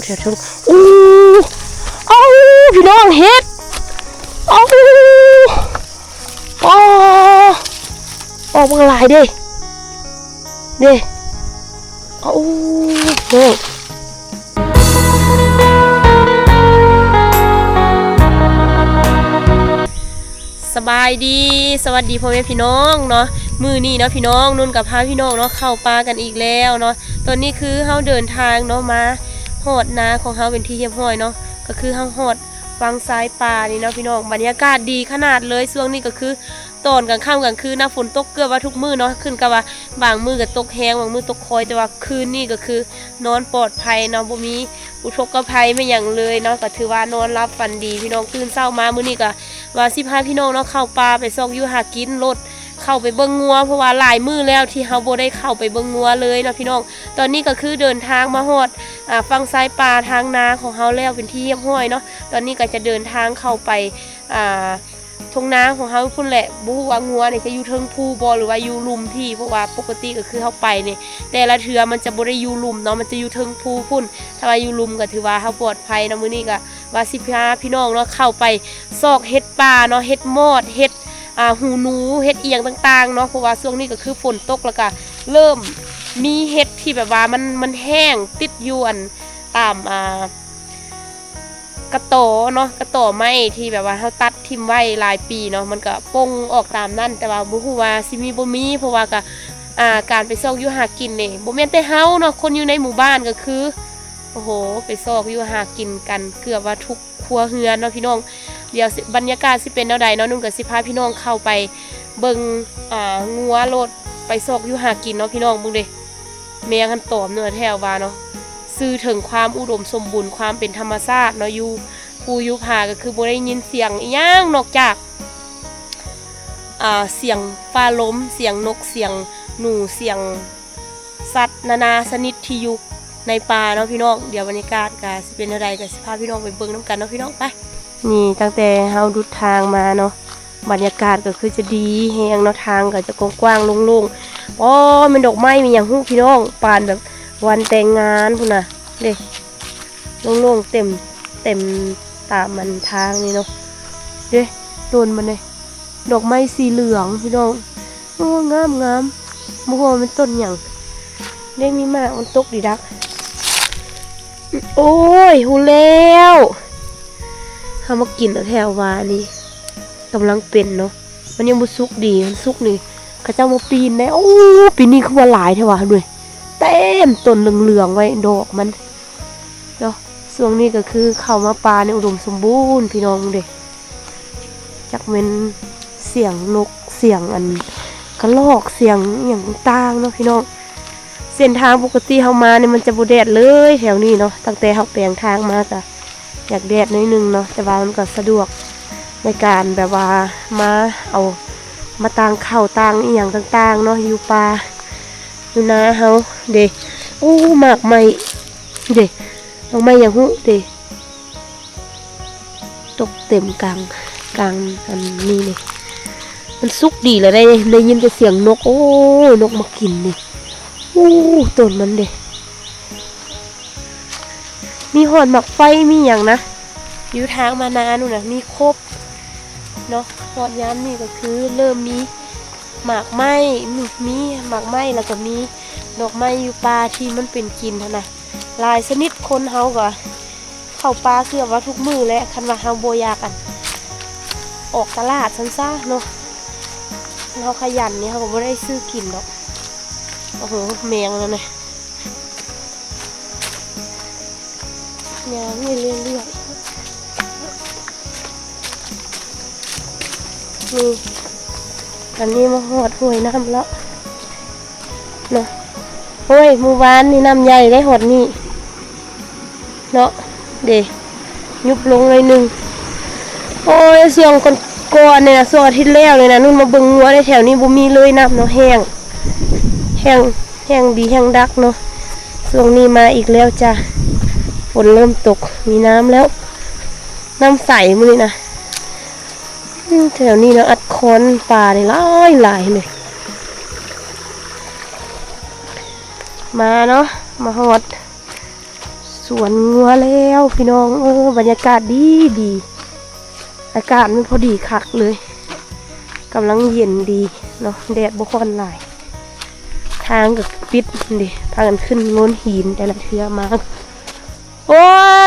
ແຖວເທິງ. ໂອ້ ເອົາ ພີ່ນ້ອງ ເຫັດ ເອົາ ອໍ ອອກມາຫຼາຍເດ້ ເດ້ ເອົາ ພີ່ນ້ອງ. ສະບາຍດີ ສະຫວັດດີພໍ່ແມ່ພີ່ນ້ອງເນາະ. ມື້ນີ້ເນາະພີ່ນ້ອງ ນຸ່ນກໍພາພີ່ນ້ອງເນາະ ເຂົ້າປ່າກັນອີກແລ້ວເນາະ. ຕອນນີ້ຄືເຮົາເດີນທາງເນາະ ມາຮອດນາຂອງເຮົາເປັນທີ່ຮຽບຮ້ອຍເນາະ. ກໍຄືເຮົາຮອດຝັ່ງຊາຍປ່ານີ້ເນາະພີ່ນ້ອງ. ບັນຍາກາດດີຂະໜາດເລີຍ. ຊ່ວງນີ້ກໍຄືຕອນກາງຄ່ຳກາງຄືນນະ ຝົນຕົກເກືອບວ່າທຸກມື້ເນາະ. ຂຶ້ນກັບວ່າບາງມື້ກໍຕົກແຮງ ບາງມື້ຕົກຄ່ອຍ ແຕ່ວ່າຄືນນີ້ກໍຄືນອນປອດໄພເນາະ ບໍ່ມີອຸທົກກະໄພແມ່ນຫຍັງເລີຍເນາະ. ກໍຖືວ່ານອນຫຼັບຝັນດີພີ່ນ້ອງ. ຕື່ນເຊົ້າມາມື້ນີ້ກໍ ວ່າຊິພາພີ່ນ້ອງເນາະ ເຂົ້າປ່າໄປຊອກຢູ່ຫາກິນ ໂລດເຂົ້າໄປເບິ່ງງົວ ເພາະວ່າຫຼາຍມື້ແລ້ວທີ່ເຮົາບໍ່ໄດ້ເຂົ້າໄປເບິ່ງງົວເລີຍເນາະພີ່ນ້ອງ. ຕອນນີ້ກໍຄືເດີນທາງມາຮອດ ອ່າ ຝັ່ງຊາຍປ່າທາງນາຂອງເຮົາແລ້ວເປັນທີ່ຮຽບຮ້ອຍເນາະ. ຕອນນີ້ກໍຈະເດີນທາງເຂົ້າໄປ ອ່າ ທົ່ງນາຂອງເຮົາພຸ້ນແຫຼະ. ບໍ່ຮູ້ວ່າງົວນີ້ຈະຢູ່ເທິງພູບໍ່ ຫຼືວ່າຢູ່ລຸ່ມພີ້ ເພາະວ່າປົກກະຕິກໍຄືເຮົາໄປນີ້ ແຕ່ລະເທື່ອມັນຈະບໍ່ໄດ້ຢູ່ລຸ່ມເນາະ ມັນຈະຢູ່ເທິງພູພຸ້ນ. ຖ້າວ່າຢູ່ລຸ່ມກໍຖືວ່າເຮົາປອດໄພເນາະ. ມື້ນີ້ກໍ ວ່າຊິພາພີ່ນ້ອງເນາະ ເຂົ້າໄປຊອກເຫັດປ່າເນາະ ເຫັດມອດ ເຫັດ ອ່າ ຫູໜູ ເຫັດອີ່ຫຍັງຕ່າງໆເນາະ. ເພາະວ່າຊ່ວງນີ້ກໍຄືຝົນຕົກ ແລ້ວກໍເລີ່ມມີເຫັດທີ່ແບບວ່າມັນ ມັນແຫ້ງຕິດຢູ່ອັນຕາມ ອ່າ ກະຕໍເນາະ ກະຕໍໄມ້ທີ່ແບບວ່າເຮົາຕັດຖິ້ມໄວ້ຫຼາຍປີເນາະ ມັນກໍປົ່ງອອກຕາມນັ້ນ. ແຕ່ວ່າບໍ່ຮູ້ວ່າຊິມີບໍ່ມີ ເພາະວ່າກໍ ອ່າ ການໄປຊອກຢູ່ຫາກິນນີ້ ບໍ່ແມ່ນແຕ່ເຮົາເນາະ ຄົນຢູ່ໃນໝູ່ບ້ານກໍຄື ໂອ້ໂຫ ໄປຊອກຢູ່ຫາກິນກັນເກືອບວ່າທຸກ ຄົວເຮືອນເນາະພີ່ນ້ອງ. ດຽວຊິ ບັນຍາກາດຊິເປັນແນວໃດເນາະ ນຸ່ນກໍຊິພາພີ່ນ້ອງເຂົ້າໄປເບິ່ງ ອ່າ ງົວໂລດ ໄປຊອກຢູ່ຫາກິນເນາະພີ່ນ້ອງ. ເບິ່ງເດ້ ແມງຫັ້ນຕອມເນາະ ແຖວວ່າເນາະ ສື່ເຖິງຄວາມອຸດົມສົມບູນ ຄວາມເປັນທຳມະຊາດເນາະ. ຢູ່ພູຢູ່ຜາກໍຄືບໍ່ໄດ້ຍິນສຽງອີ່ຫຍັງນອກຈາກ ອ່າ ສຽງຟ້າລົມ ສຽງນົກ ສຽງໜູ ສຽງ ສັດນານາຊະນິດທີ່ຢູ່ໃນປ່າເນາະພີ່ນ້ອງ. ດຽວບັນຍາກາດກະຊິເປັນແນວໃດ ກະຊິພາພີ່ນ້ອງໄປເບິ່ງນຳກັນເນາະພີ່ນ້ອງ. ໄປ ນີ້ຕັ້ງແຕ່ເຮົາດຸດທາງມາເນາະ ບັນຍາກາດກໍຄືຈະດີແຮງເນາະ ທາງກໍຈະກວ້າງໆໂລ່ງໆ. ອໍ ແມ່ນດອກໄມ້ແມ່ນຫຍັງຮູ້ພີ່ນ້ອງ ປານແບບວັນແຕ່ງງານພຸ້ນນະ ເດ້ ໂລ່ງໆເຕັມ ເຕັມຕາມອັນທາງນີ້ເນາະ ເດ້ ຕົ້ນມັນເດ້ ດອກໄມ້ສີເຫຼືອງພີ່ນ້ອງ. ໂອ້ ງາມໆ ບໍ່ຮູ້ວ່າມັນຕົ້ນຫຍັງ ໄດ້ມີໝາກມັນຕົກດີດັກ. ໂອ້ຍ ຮູ້ແລ້ວ ເຮົາມາກິນແຖວວ່ານີ້ ກຳລັງເປັນເນາະ ມັນຍັງບໍ່ສຸກດີ ມັນສຸກນີ້ ເຂົາເຈົ້າມາປີນໄດ້. ໂອ້ ປີນີ້ຄືວ່າຫຼາຍແທ້ຫວາ ເບິ່ງເດ້ ເຕັມຕົ້ນເຫຼືອງໆໄວ້ ດອກມັນ ເນາະ. ຊ່ວງນີ້ກໍຄືເຂົ້າມາປ່ານີ້ອຸດົມສົມບູນພີ່ນ້ອງເດ້ ຈັກແມ່ນສຽງນົກ ສຽງອັນກະລອກ ສຽງອີ່ຫຍັງຕ່າງໆເນາະພີ່ນ້ອງ. ເສັ້ນທາງປົກກະຕິເຮົາມານີ້ມັນຈະບໍ່ແດດເລີຍແຖວນີ້ເນາະ ຕັ້ງແຕ່ເຮົາແປງທາງມາກະຢາກແດດໜ້ອຍໜຶ່ງເນາະ ແຕ່ວ່າມັນກໍສະດວກໃນການແບບວ່າມາເອົາ ມາຕາງເຂົ້າຕາງອີ່ຫຍັງຕ່າງໆເນາະ ຢູ່ປ່າ ຢູ່ນາເຮົາເດ້. ໂອ້ ໝາກໄມ້ເດ້ ໝາກໄມ້ຫຍັງຮູ້ເດ້ ຕົກເຕັມກາງ ກາງອັນນີ້ເດ້. ມັນສຸກດີແລ້ວ ໄດ້ ໄດ້ຍິນແຕ່ສຽງນົກ ໂອ້ຍ ນົກມາກິນນີ້. ໂອ້ ຕົ້ນມັນເດ້ ມີຮອດໝາກໄຟ ມີຫຍັງນະ ຢູ່ທາງມານານັ້ນນະ ມີຄົບເນາະ. ຮອດຍາມນີ້ກໍຄືເລີ່ມມີໝາກໄມ້ ມີ ມີໝາກໄມ້ ແລ້ວກໍມີດອກໄມ້ຢູ່ປ່າທີ່ມັນເປັນກິນຫັ້ນນະ ຫຼາຍຊະນິດ. ຄົນເຮົາກໍເຂົ້າປ່າເກືອບວ່າທຸກມື້ແຫຼະ ຄັນວ່າເຮົາບໍ່ຢາກ ອັນ ອອກຕະຫຼາດຊັ້ນຊະເນາະ ຄັນເຮົາຂະຫຍັນນີ້ ເຮົາກໍບໍ່ໄດ້ຊື້ກິນດອກ. ໂອ້ໂຫ ແມງແລ້ວນະ. ຍ່າງໄປເລື້ອຍໆ ນີ້ ອັນນີ້ມາຮອດຫ້ວຍນ້ຳແລ້ວເນາະ. ໂອ້ຍ ມື້ວານນີ້ນ້ຳໃຫຍ່ໄດ້ຮອດນີ້ເນາະ ເດ້ ຍຸບລົງໜ້ອຍໜຶ່ງ. ໂອ້ຍ ຊ່ວງກ່ອນໆນີ້ນະ ຊ່ວງອາທິດແລ້ວນີ້ນະ ນຸ່ນມາເບິ່ງງົວໄດ້ ແຖວນີ້ບໍ່ມີເລີຍນ້ຳເນາະ ແຫ້ງ ແຫ້ງ ແຫ້ງດີແຫ້ງດັກເນາະ. ຊ່ວງນີ້ມາອີກແລ້ວຈ້າ ຝົນເລີ່ມຕົກ ມີນ້ຳແລ້ວ ນ້ຳໃສມື້ນີ້ນະ. ອືມ ແຖວນີ້ນະ ອັດຄອນປານີ້ຫຼາຍໆເລີຍ. ມາເນາະ ມາຮອດ ສວນງົວແລ້ວພີ່ນ້ອງເອີຍ ບັນຍາກາດດີດີ ອາກາດມັນພໍດີຄັກເລີຍ ກຳລັງເຢັນດີເນາະ ແດດບໍ່ຄ່ອຍຫຼາຍ ທາງກໍປິດເດ້ ພາກັນຂຶ້ນໂງນຫີນແຕ່ລະເທື່ອມາ. ໂອ້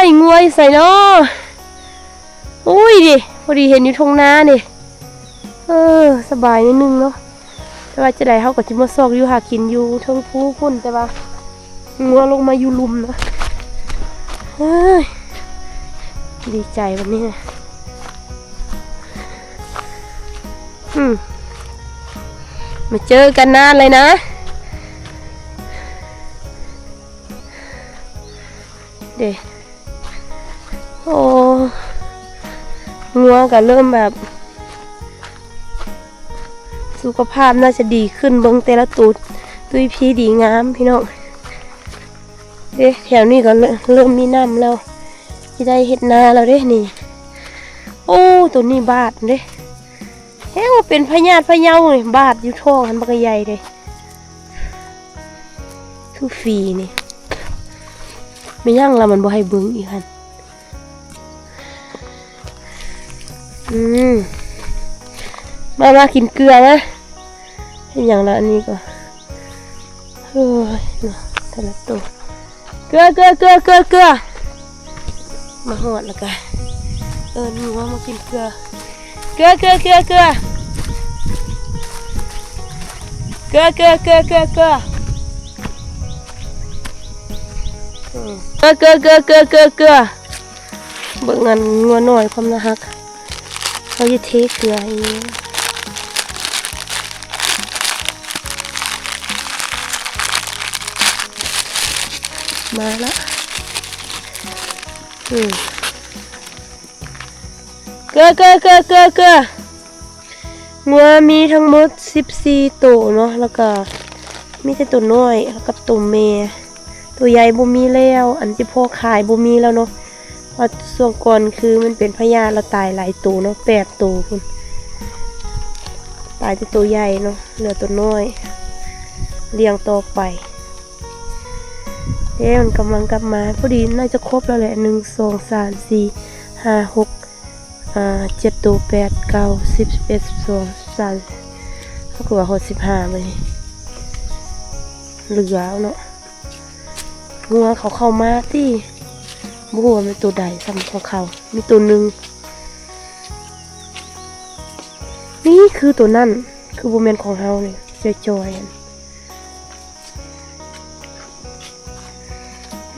ຍ ງົວຢູ່ໃສເນາະ? ໂອ້ຍ ເດ້ ພໍດີເຫັນຢູ່ທົ່ງນາເດ້. ເອີ ສະບາຍໜ້ອຍໜຶ່ງເນາະ ແຕ່ວ່າຈະໃດເຮົາກໍຊິມາຊອກຢູ່ຫາກິນຢູ່ເທິງພູພຸ້ນ ແຕ່ວ່າງົວລົງມາຢູ່ລຸ່ມເນາະ. ເອີຍ ດີໃຈບັດນີ້ນະ. ອືມ ມາເຈີກັນນານເລີຍນະ ເດ້. ໂອ້ ງົວກໍເລີ່ມແບບ ສຸຂະພາບໜ້າຈະດີຂຶ້ນ ເບິ່ງແຕ່ລະໂຕ ຕຸ້ຍພີດີງາມພີ່ນ້ອງ. ເດ້ ແຖວນີ້ກໍເລີ່ມ ເລີ່ມມີນ້ຳແລ້ວ ຊິໄດ້ເຮັດນາແລ້ວເດ້ນີ້. ໂອ້ ໂຕນີ້ບາດເດ້ ແຮງວ່າເປັນພະຍາດພະເຍົານີ້ ບາດຢູ່ທ້ອງຫັ້ນບັກໃຫຍ່ເດ້. ຄືຝີນີ້ ແມ່ນຫຍັງລະມັນບໍ່ໃຫ້ເບິ່ງອີກຫັ້ນ? ອືມ ມາ ມາກິນເກືອມາ. ເຮັດຫຍັງລະອັນນີ້ກໍ ໂອ້ຍເນາະ ແຕ່ລະໂຕ. ເກືອ ເກືອ ເກືອ ເກືອ ເກືອ. ມາຮອດແລ້ວກະເອີ້ນງົວມາກິນເກືອ ເກືອ ເກືອ ເກືອ ເກືອ ເກືອ ເກືອ ເກືອ ເກືອ ເກືອ ເກືອ ເກືອ ເກືອ. ເບິ່ງອັນງົວນ້ອຍຄວາມໜ້າຮັກ ເຂົາຈະເທເກືອໃຫ້ ມາລະ ອືມ ເກືອ ເກືອ ເກືອ ເກືອ ເກືອ. ງົວມີທັງໝົດສິບສີ່ໂຕເນາະ ແລ້ວກະມີແຕ່ໂຕນ້ອຍກັບໂຕແມ່ ໂຕໃຫຍ່ບໍ່ມີແລ້ວ ອັນທີ່ພໍຂາຍບໍ່ມີແລ້ວເນາະ ເພາະຊ່ວງກ່ອນຄືມັນເປັນພະຍາດ ລະຕາຍຫຼາຍໂຕເນາະ ແປດໂຕພຸ້ນ ຕາຍແຕ່ໂຕໃຫຍ່ເນາະ ເຫຼືອໂຕນ້ອຍລ້ຽງຕໍ່ໄປ. ເດ້ ມັນກຳລັງກັບມາ ພໍດີໜ້າຈະຄົບແລ້ວແຫຼະ ໜຶ່ງ ສອງ ສາມ ສີ່ ຫ້າ ຫົກ ອ່າ ເຈັດໂຕ ແປດ ເກົ້າ ສິບ ສິບເອັດ ສິບສອງ ສິບສາມ ເຮົາກໍວ່າຮອດສິບຫ້າບາດນີ້ ເຫຼືອເນາະ. ງົວເຂົາເຂົ້າມາຕິ ບໍ່ຮູ້ວ່າແມ່ນໂຕໃດຊ້ຳຂອງເຂົາ ມີໂຕໜຶ່ງ ນີ້ຄືໂຕນັ້ນ ຄືບໍ່ແມ່ນຂອງເຮົານີ້ ຈ່ອຍໆ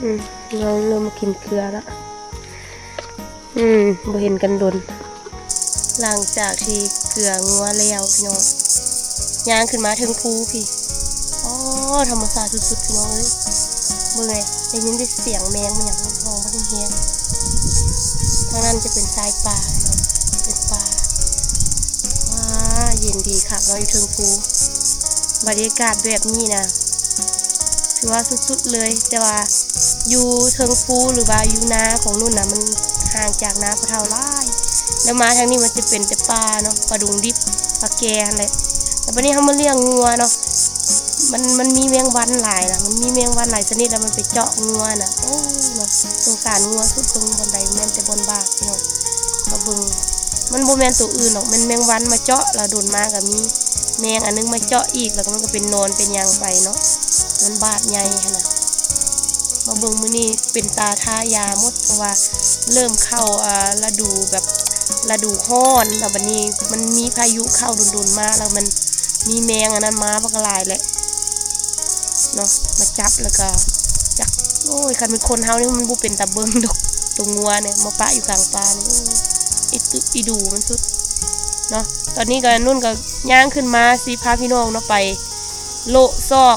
ອືມ ລອງເລີ່ມມາກິນເກືອລະ ອືມ ບໍ່ເຫັນກັນດົນ ຫຼັງຈາກທີ່ເກືອງົວແລ້ວພີ່ນ້ອງ ຍ່າງຂຶ້ນມາເທິງພູພີ້ ອໍ ທຳມະຊາດສຸດໆ ພີ່ນ້ອງເອີຍ ເບິ່ງແຫຼະ ໄດ້ຍິນແຕ່ສຽງແມງແມ່ນຫຍັງຮ້ອງບັກແຮງ ທາງນັ້ນຈະເປັນຊາຍປ່າເນາະ ເປັນປ່າ ວ້າ ເຢັນດີຄັກເນາະ ຢູ່ເທິງພູ ບັນຍາກາດແບບນີ້ນະ ຖືວ່າສຸດໆ ເລີຍ ແຕ່ວ່າຢູ່ເທິງພູ ຫຼືວ່າຢູ່ນາຂອງນຸ່ນນະ ມັນຫ່າງຈາກນາພໍ່ເຖົ້າຫຼາຍ ແລ້ວມາທາງນີ້ມັນຈະເປັນແຕ່ປ່າເນາະ ປ່າດົງດິບ ປ່າແກ່ຫັ້ນແຫຼະ ແລ້ວບັດນີ້ເຮົາມາລ້ຽງງົວເນາະ ມັນ ມັນມີແມງວັນຫຼາຍນະ ມັນມີແມງວັນຫຼາຍຊະນິດ ແລ້ວມັນໄປເຈາະງົວນະ ໂອ້ ເນາະ ສົງສານງົວສຸດ ເບິ່ງບ່ອນໃດແມ່ນແຕ່ບ່ອນບາກ ພີ່ນ້ອງ ມາເບິ່ງ ມັນບໍ່ແມ່ນໂຕອື່ນດອກ ແມ່ນແມງວັນມາເຈາະ ແລ້ວດົນມາກໍມີແມງອັນໜຶ່ງມາເຈາະອີກ ແລ້ວກໍມັນກໍເປັນໜອນເປັນຫຍັງໄປເນາະ ມັນບາດໃຫຍ່ຫັ້ນນະ ມາເບິ່ງມື້ນີ້ເປັນຕາທາຢາໝົດ ເພາະວ່າເລີ່ມເຂົ້າ ອ່າ ລະດູແບບ ລະດູຮ້ອນ ແລ້ວບັດນີ້ມັນມີພາຍຸເຂົ້າດົນໆ ມາ ແລ້ວມັນມີແມງອັນນັ້ນມາບັກຫຼາຍແຫຼະ ເນາະ ມາຈັບແລ້ວກໍຈັກ ໂອ້ຍ ຄັນເປັນຄົນເຮົານີ້ມັນບໍ່ເປັນຕາເບິ່ງດອກ ໂຕງົວນີ້ມາປະຢູ່ກາງປ່ານີ້ ໂອ້ຍ ອີຕຸ ອີດູມັນສຸດເນາະ. ຕອນນີ້ກໍນຸ່ນກໍຍ່າງຂຶ້ນມາຊິພາພີ່ນ້ອງເນາະ ໄປໂລະຊອກ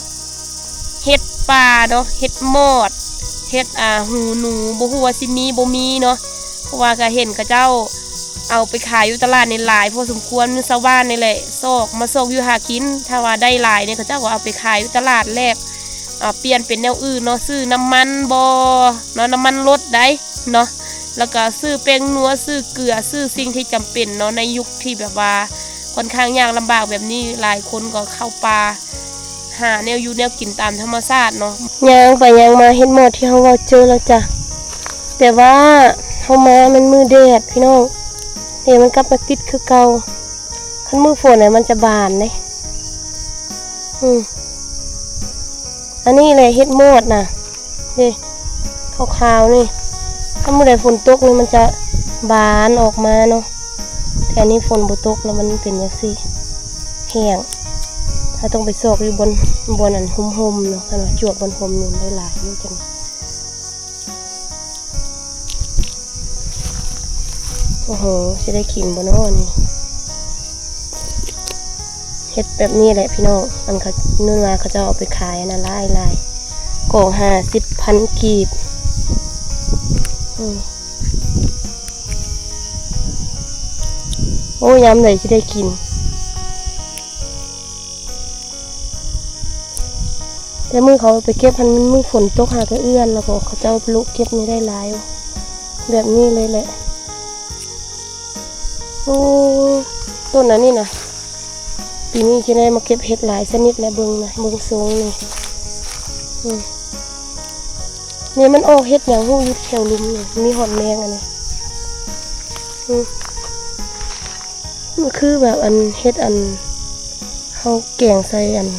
ເຫັດປ່າເນາະ ເຫັດມອດ ເຫັດ ອ່າ ຫູໜູ ບໍ່ຮູ້ວ່າຊິມີບໍ່ມີເນາະ ເພາະວ່າກໍເຫັນເຂົາເຈົ້າ ເອົາໄປຂາຍຢູ່ຕະຫຼາດນີ້ຫຼາຍພໍສົມຄວນ ຢູ່ຊາວບ້ານນີ້ແຫຼະ ຊອກ ມາຊອກຢູ່ຫາກິນ ຖ້າວ່າໄດ້ຫຼາຍນີ້ ເຂົາເຈົ້າກໍເອົາໄປຂາຍຢູ່ຕະຫຼາດແລກ ອ່າ ປ່ຽນເປັນແນວອື່ນເນາະ ຊື້ນ້ຳມັນບໍ່ເນາະ ນ້ຳມັນລົດໃດເນາະ ແລ້ວກໍຊື້ແປ້ງນົວ ຊື້ເກືອ ຊື້ສິ່ງທີ່ຈຳເປັນເນາະ ໃນຍຸກທີ່ແບບວ່າຂ້ອນຂ້າງຍາກລຳບາກແບບນີ້ ຫຼາຍຄົນກໍເຂົ້າປ່າ ຫາແນວຢູ່ແນວກິນຕາມທຳມະຊາດເນາະ. ຍ່າງໄປຍ່າງມາ ເຫັດມອດທີ່ເຮົາເວົ້າເຈີແລ້ວຈ້ະ ແຕ່ວ່າເຮົາມາແມ່ນມື້ແດດພີ່ນ້ອງ ເດ ມັນກັບມາຕິດຄືເກົ່າ. ຄັນມື້ຝົນນີ້ມັນຈະບານເດ້. ອືມ ອັນນີ້ແຫຼະເຫັດມອດນະ ເດ້ ຂາວໆນີ້. ຄັນມື້ໃດຝົນຕົກນີ້ມັນຈະບານອອກມາເນາະ ແຕ່ອັນນີ້ຝົນບໍ່ຕົກແລ້ວມັນເປັນຈັ່ງຊີ້ ແຫ້ງ. ເຮົາຕ້ອງໄປຊອກຢູ່ບ່ອນ ບ່ອນອັນຮົ່ມໆເນາະ ຄັນວ່າຈວກບ່ອນຮົ່ມນີ້ໄດ້ຫຼາຍຢູ່ຈັ່ງ. ໂອ້ໂຫ ຊິໄດ້ກິນບໍ່ນໍນີ້? ເຮັດແບບນີ້ແຫຼະພີ່ນ້ອງ ອັນເຂົາ ນຸ່ນວ່າເຂົາເຈົ້າເອົາໄປຂາຍອັນນັ້ນຫຼາຍໆ ກອງຫ້າສິບພັນກີບ. ອືມ ໂອ້ ຍາມໃດຊິໄດ້ກິນ? ແຕ່ມື້ເຂົາໄປເກັບຫັ້ນ ມັນມື້ຝົນຕົກຫາກະເອື້ອນ ແລ້ວກໍເຂົາເຈົ້າລຸເກັບນີ້ໄດ້ຫຼາຍ ແບບນີ້ເລີຍແຫຼະ. ໂອ້ ຕົ້ນອັນນີ້ນະ ປີນີ້ຊິໄດ້ມາເກັບເຫັດຫຼາຍຊະນິດແຫຼະ ເບິ່ງນະ ເບິ່ງຊົງນີ້. ອືມ ນີ້ມັນອອກເຫັດຫຍັງຮູ້ຢູ່ແຖວລຸ່ມນີ້ ມີຮອດແມງອັນນີ້. ອືມ ມັນຄືແບບອັນເຫັດອັນ ເຮົາແກງໃສ່ອັນ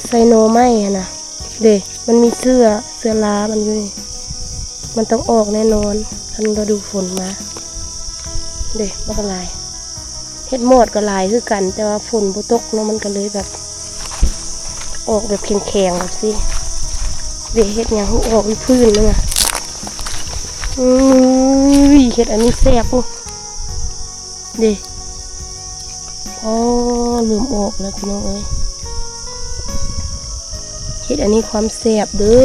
ໃສ່ໜໍ່ໄມ້ຫັ້ນນະ ເດ້ ມັນມີເຊື້ອ ເຊື້ອລາມັນຢູ່ນີ້ ມັນຕ້ອງອອກແນ່ນອນ ຄັນລະດູຝົນມາ ເດ້ ມັນກໍຫຼາຍ. ເຫັດມອດກໍຫຼາຍຄືກັນ ແຕ່ວ່າຝົນບໍ່ຕົກເນາະ ມັນກໍເລີຍແບບອອກແບບແຂງໆແບບຊີ້ ເດ້ ເຫັດຫຍັງຮູ້ອອກຢູ່ພື້ນນັ້ນນະ. ເອີຍ ເຫັດອັນນີ້ແຊບ ໂອ້ ເດ້ ອໍ ເລີ່ມອອກແລ້ວພີ່ນ້ອງເອີຍ ເຫັດອັນນີ້ຄວາມແຊບເດີ.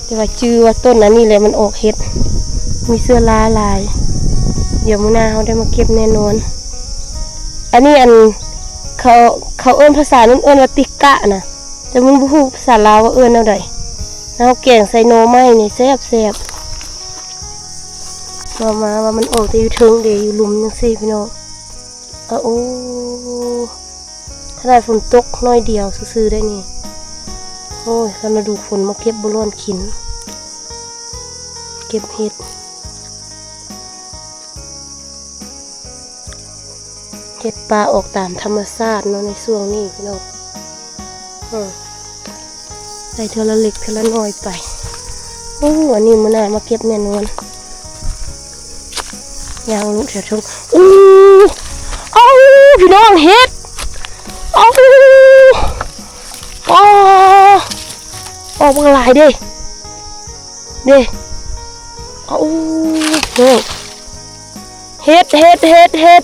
ແຕ່ວ່າຈື່ວ່າຕົ້ນອັນນີ້ແຫຼະມັນອອກເຫັດ ມີເຊື້ອລາຫຼາຍ ດຽວມື້ໜ້າເຮົາໄດ້ມາເກັບແນ່ນອນ. ອັນນີ້ອັນ ເຂົາ ເຂົາເອີ້ນພາສານັ້ນເອີ້ນວ່າຕິກະນະ ແຕ່ມັນບໍ່ຮູ້ພາສາລາວວ່າເອີ້ນແນວໃດ. ເຮົາແກງໃສ່ໜໍ່ໄມ້ນີ້ແຊບໆ. ຕໍ່ມາວ່າມັນອອກແຕ່ຢູ່ເທິງເດ ຢູ່ລຸ່ມຈັ່ງຊີ້ພີ່ນ້ອງ. ອະ ໂອ້ ຂະໜາດຝົນຕົກໜ້ອຍດຽວຊື່ໆໄດ໋ນີ້. ໂອ້ຍ ຄັນລະດູຝົນມາເກັບບໍ່ລ້ອນກິນ ເກັບເຫັດ ເຫັດປ່າອອກຕາມທຳມະຊາດເນາະ ໃນຊ່ວງນີ້ພີ່ນ້ອງ. ເອີ ໃສ່ເທື່ອລະເລັກເທື່ອລະໜ້ອຍໄປ. ໂອ້ ອັນນີ້ມື້ໜ້າມາເກັບແນ່ນອນ. ຍ່າງລຸແຖວເທິງ. ໂອ້ ເອົ້າ ພີ່ນ້ອງ ເຫັດ. ເອົ້າ ອໍ ອອກບັກຫຼາຍເດ້ ເດ້. ເອົ້າ ພີ່ນ້ອງ ເຫັດ ເຫັດ ເຫັດ ເຫັດ.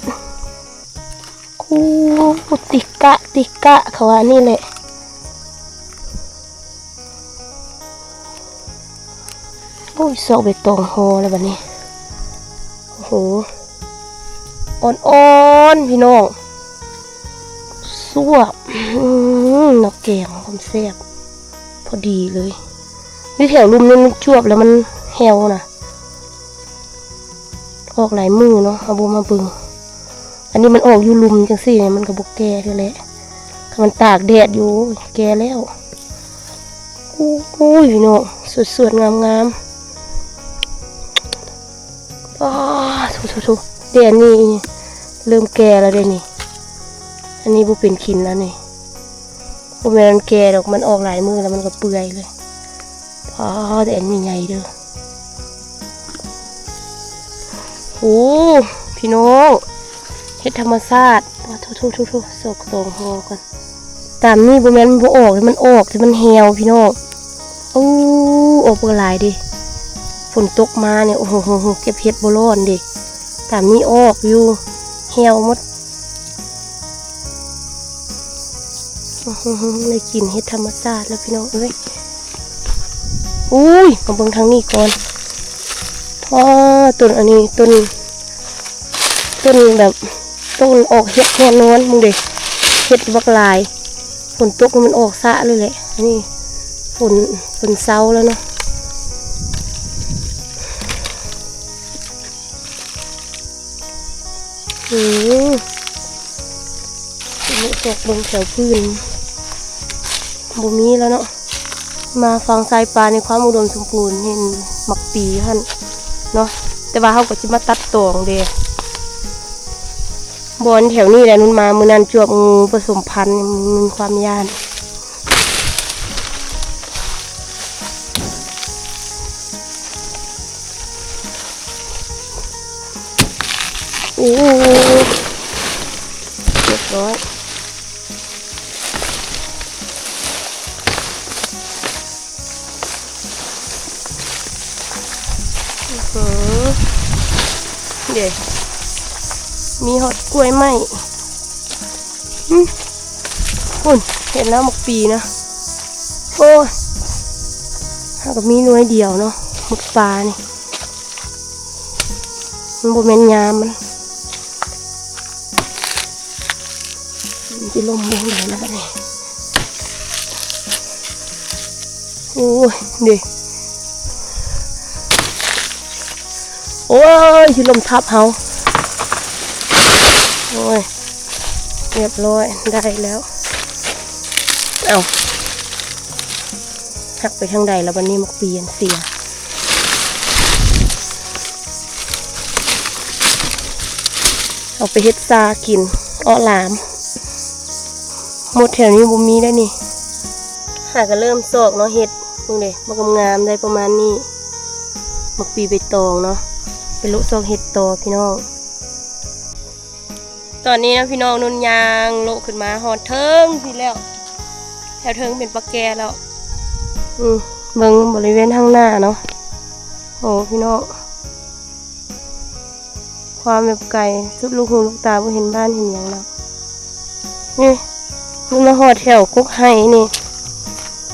ໂອ້ ຕິກະ ຕິກະ ເຂົາວ່ານີ້ແຫຼະ. ໂອ້ຍ ຊອກໃບຕອງຫໍ່ແລ້ວບັດນີ້. ໂອ້ໂຫ ອ່ອນໆ ພີ່ນ້ອງ ຊວບ. ອືມ ເນາະ ແກງຄວາມແຊບ ພໍດີເລີຍ. ຢູ່ແຖວລຸ່ມນີ້ມັນຈວບແລ້ວມັນແຫ້ວນະ ອອກຫຼາຍມື້ເນາະ ເຮົາບໍ່ມາເບິ່ງ. ອັນນີ້ມັນອອກຢູ່ລຸ່ມຈັ່ງຊີ້ນີ້ ມັນກໍບໍ່ແກ່ເທື່ອແຫຼະ. ຄັນມັນຕາກແດດຢູ່ ແກ່ແລ້ວ. ໂອ້ຍ ພີ່ນ້ອງ ສວດໆ ງາມໆ. ອ້າ ໂຖໆໆ ເດ ອັນນີ້ເລີ່ມແກ່ແລ້ວເດນີ້. ອັນນີ້ບໍ່ເປັນກິນແລ້ວນີ້. ບໍ່ແມ່ນມັນແກ່ດອກ ມັນອອກຫຼາຍມື້ແລ້ວມັນກໍເປື່ອຍເລີຍ. ອໍ ແຕ່ອັນໃຫຍ່ໆເດີ. ໂອ້ ພີ່ນ້ອງ ເຫັດທຳມະຊາດ. ໂທ້ໆໆໆ ຊອກຕອງຫໍ່ກ່ອນ. ຕາມນີ້ບໍ່ແມ່ນມັນບໍ່ອອກເດ້ ມັນອອກແຕ່ມັນແຫ້ວ ພີ່ນ້ອງ. ໂອ້ ອອກບໍ່ຫຼາຍເດ້ ຝົນຕົກມານີ້. ໂອ້ໂຫ ເກັບເຫັດບໍ່ລ້ອນເດ້. ຕາມນີ້ອອກຢູ່ ແຫ້ວໝົດ. ໄດ້ກິນເຫັດທຳມະຊາດແລ້ວ ພີ່ນ້ອງເອີຍ. ອຸ້ຍ ມາເບິ່ງທາງນີ້ກ່ອນ. ອໍ ຕົ້ນອັນນີ້ ຕົ້ນ ຕົ້ນແບບ ຕົ້ນອອກເຫັດແນ່ນອນ. ມຶງເດ ເຫັດບັກຫຼາຍ. ຝົນຕົກມັນອອກຊ້າເລີຍແຫຼະ. ອັນນີ້ຝົນ ຝົນເຊົາແລ້ວເນາະ. ອືມ ຊອກເບິ່ງແຖວພື້ນ ບໍ່ມີແລ້ວເນາະ. ມາຝັ່ງຊາຍປ່າໃນຄວາມອຸດົມສົມບູນ ເຫັນ ໝາກປີຫັ້ນເນາະ ແຕ່ວ່າເຮົາກໍຊິມາຕັດຕອງເດ້. ບ່ອນແຖວນີ້ແຫຼະ ນຸ່ນມາມື້ນັ້ນ ຈວບງູປະສົມພັນ ມີຄວາມຢ້ານ. ໂອ້ ຮຽບຮ້ອຍ. ເອີ ເດ້ ມີຮອດກ້ວຍໄມ້. ຫຶ ພຸ້ນ ເຫັນແລ້ວໝາກປີນະ. ໂອ້ຍ ຫາກະມີໜ່ວຍດຽວເນາະ ໝາກປານີ້. ມັນບໍ່ແມ່ນຍາມມັນ. ມັນຊິລົ້ມເບິ່ງໄດ້ລະບາດນີ້. ໂອ້ຍ ເດ້ ໂອ້ຍ ຊິລົ້ມທັບເຮົາ. ໂອ້ຍ ຮຽບຮ້ອຍ ໄດ້ແລ້ວ. ເອົ້າ ຫັກໄປທາງໃດລະບາດນີ້ ໝາກປີອັນເສຍ. ເອົາໄປເຮັດຊາກິນ ເອາະຫຼາມ. ໝົດແຖວນີ້ບໍ່ມີແລ້ວນີ້. ຫາກະເລີ່ມຊອກເນາະ ເຫັດ ເບິ່ງເດ້ ບັກງາມໆ ໄດ້ປະມານນີ້. ໝາກປີໃບຕອງເນາະ ໄປໂລະຊອກເຫັດຕໍ່ພີ່ນ້ອງ. ຕອນນີ້ນະພີ່ນ້ອງ ນຸ່ນຍ່າງໂລະຂຶ້ນມາຮອດເທິງພີ້ແລ້ວ ແຖວເທິງເປັນປາແກແລ້ວ. ອື ເບິ່ງບໍລິເວນທາງໜ້າເນາະ. ໂອ້ ພີ່ນ້ອງ ຄວາມແບບໄກສຸດລູກຫູລູກຕາ ບໍ່ເຫັນບ້ານເຫັນຫຍັງແລ້ວ. ນີ້ ມາຮອດແຖວກົກໄຮ່ນີ້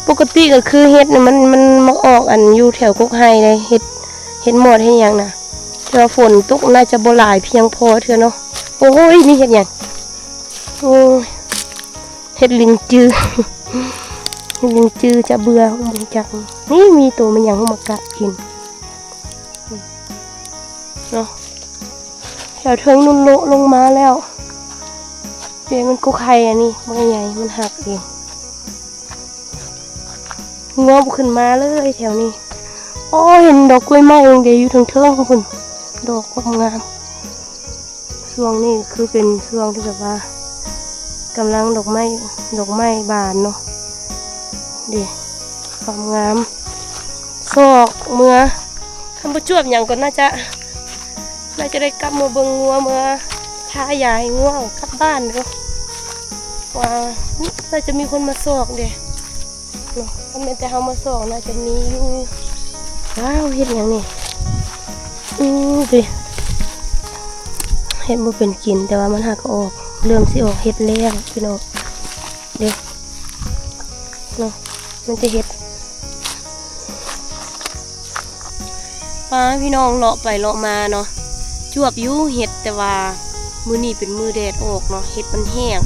ປົກກະຕິກໍຄືເຫັດນີ້ ມັນ ມັນມາອອກອັນຢູ່ແຖວກົກໄຮ່ເດ້ ເຫັດ ເຫັດມອດເຫັດຫຍັງນະ. ແຕ່ວ່າຝົນຕົກໜ້າຈະບໍ່ຫຼາຍພຽງພໍເທື່ອເນາະ. ໂອ້ຍ ນີ້ເຫັດຫຍັງ? ໂອ້ຍ ເຫັດລິນຈື ເຫັດລິນຈືຈະເບື່ອ ບໍ່ຮູ້ຈັກ. ນີ້ມີໂຕແມ່ນຫຍັງ ເຮົາມາກັດກິນເນາະ. ແຖວເທິງນຸ່ນໂລະລົງມາແລ້ວ. ເດ້ ມັນກໍໄຂ່ອັນນີ້ ມັນໃຫຍ່ ມັນຫັກເອງ. ງົວບໍ່ຂຶ້ນມາເລີຍແຖວນີ້. ໂອ້ ເຫັນດອກກ້ວຍໄມ້ເອງເດ ຢູ່ເທິງໆພຸ້ນ ດອກງາມ. ຊ່ວງນີ້ຄືເປັນຊ່ວງທີ່ແບບວ່າກຳລັງດອກໄມ້ ດອກໄມ້ບານເນາະ. ເດ້ ຄວາມງາມ ຊອກເມືອ ຄັນບໍ່ຈວບຫຍັງກໍໜ້າຈະ ໜ້າຈະໄດ້ກັບເມືອເບິ່ງງົວ ເມືອທາຢາໃຫ້ງົວ ກັບບ້ານເນາະ ວ່າໜ້າຈະມີຄົນມາຊອກເດ້ເນາະ. ຄັນແມ່ນແຕ່ເຮົາມາຊອກໜ້າຈະມີຢູ່. ວ້າວ ເຫັດຫຍັງນີ້? ອື ເດ້ ເຫັດບໍ່ເປັນກິນ ແຕ່ວ່າມັນຫາກອອກ ເລີ່ມຊິອອກເຫັດແລ້ວພີ່ນ້ອງ. ເດ້ ເນາະ ມັນຈະເຫັດ ປ້າ ພີ່ນ້ອງ ເລາະໄປເລາະມາເນາະ ຈວບຢູ່ເຫັດ ແຕ່ວ່າມື້ນີ້ເປັນມື້ແດດອອກເນາະ ເຫັດມັນແຫ້ງ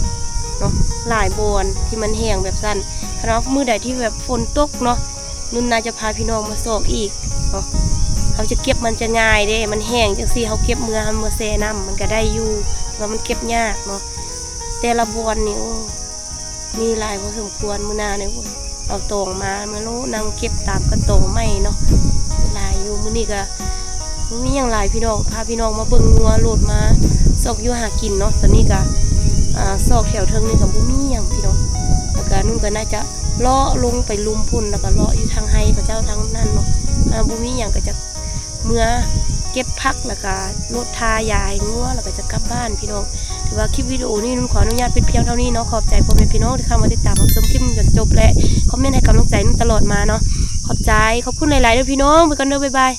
ເນາະ. ຫຼາຍບ່ອນທີ່ມັນແຫ້ງແບບຊັ້ນ ຄັນວ່າມື້ໃດທີ່ແບບຝົນຕົກເນາະ ນຸ່ນໜ້າຈະພາພີ່ນ້ອງມາຊອກອີກເນາະ. ເຮົາຈະເກັບມັນຈະງ່າຍເດ້ ມັນແຫ້ງຈັ່ງຊີ້ ເຮົາເກັບເມືອ ເຮົາເມືອແຊ່ນ້ຳມັນກະໄດ້ຢູ່ ແຕ່ວ່າມັນເກັບຍາກເນາະ. ແຕ່ລະບ່ອນນີ້ ໂອ້ ມີຫຼາຍພໍສົມຄວນ. ມື້ໜ້ານີ້ ໂອ້ຍ ເອົາຕອງມາ ມາໂລະນັ່ງເກັບຕາມກະຕອງໄມ້ເນາະ ຫຼາຍຢູ່. ມື້ນີ້ກະບໍ່ມີຫຍັງຫຼາຍພີ່ນ້ອງ ພາພີ່ນ້ອງມາເບິ່ງງົວ ໂລດມາຊອກຢູ່ຫາກິນເນາະ. ຕອນນີ້ກະ ອ່າ ຊອກແຖວເທິງນີ້ກະບໍ່ມີຫຍັງພີ່ນ້ອງ ແລ້ວກະນຸ່ນກະໜ້າຈະ ເລາະລົງໄປລຸ່ມພຸ້ນ ແລ້ວກໍເລາະຢູ່ທາງໄຮ່ເຂົາເຈົ້າທາງນັ້ນເນາະ. ອ່າ ບໍ່ມີຫຍັງກໍຈະເມືອເກັບຜັກ ແລ້ວກໍລົດທາຢາໃຫ້ງົວ ແລ້ວກໍຈະກັບບ້ານພີ່ນ້ອງ. ຖືວ່າຄລິບວິດີໂອນີ້ນຸ່ນຂໍອະນຸຍາດປິດພຽງເທົ່ານີ້ເນາະ. ຂອບໃຈພໍ່ແມ່ພີ່ນ້ອງທີ່ເຂົ້າມາຕິດຕາມຮັບຊົມຄລິບຈົນຈົບ ແລະ ຄອມເມັນໃຫ້ກຳລັງໃຈນຸ່ນຕະຫຼອດມາເນາະ. ຂອບໃຈ ຂອບຄຸນຫຼາຍໆເດີພີ່ນ້ອງ. ໄປກ່ອນເດີ ບາຍບາຍ.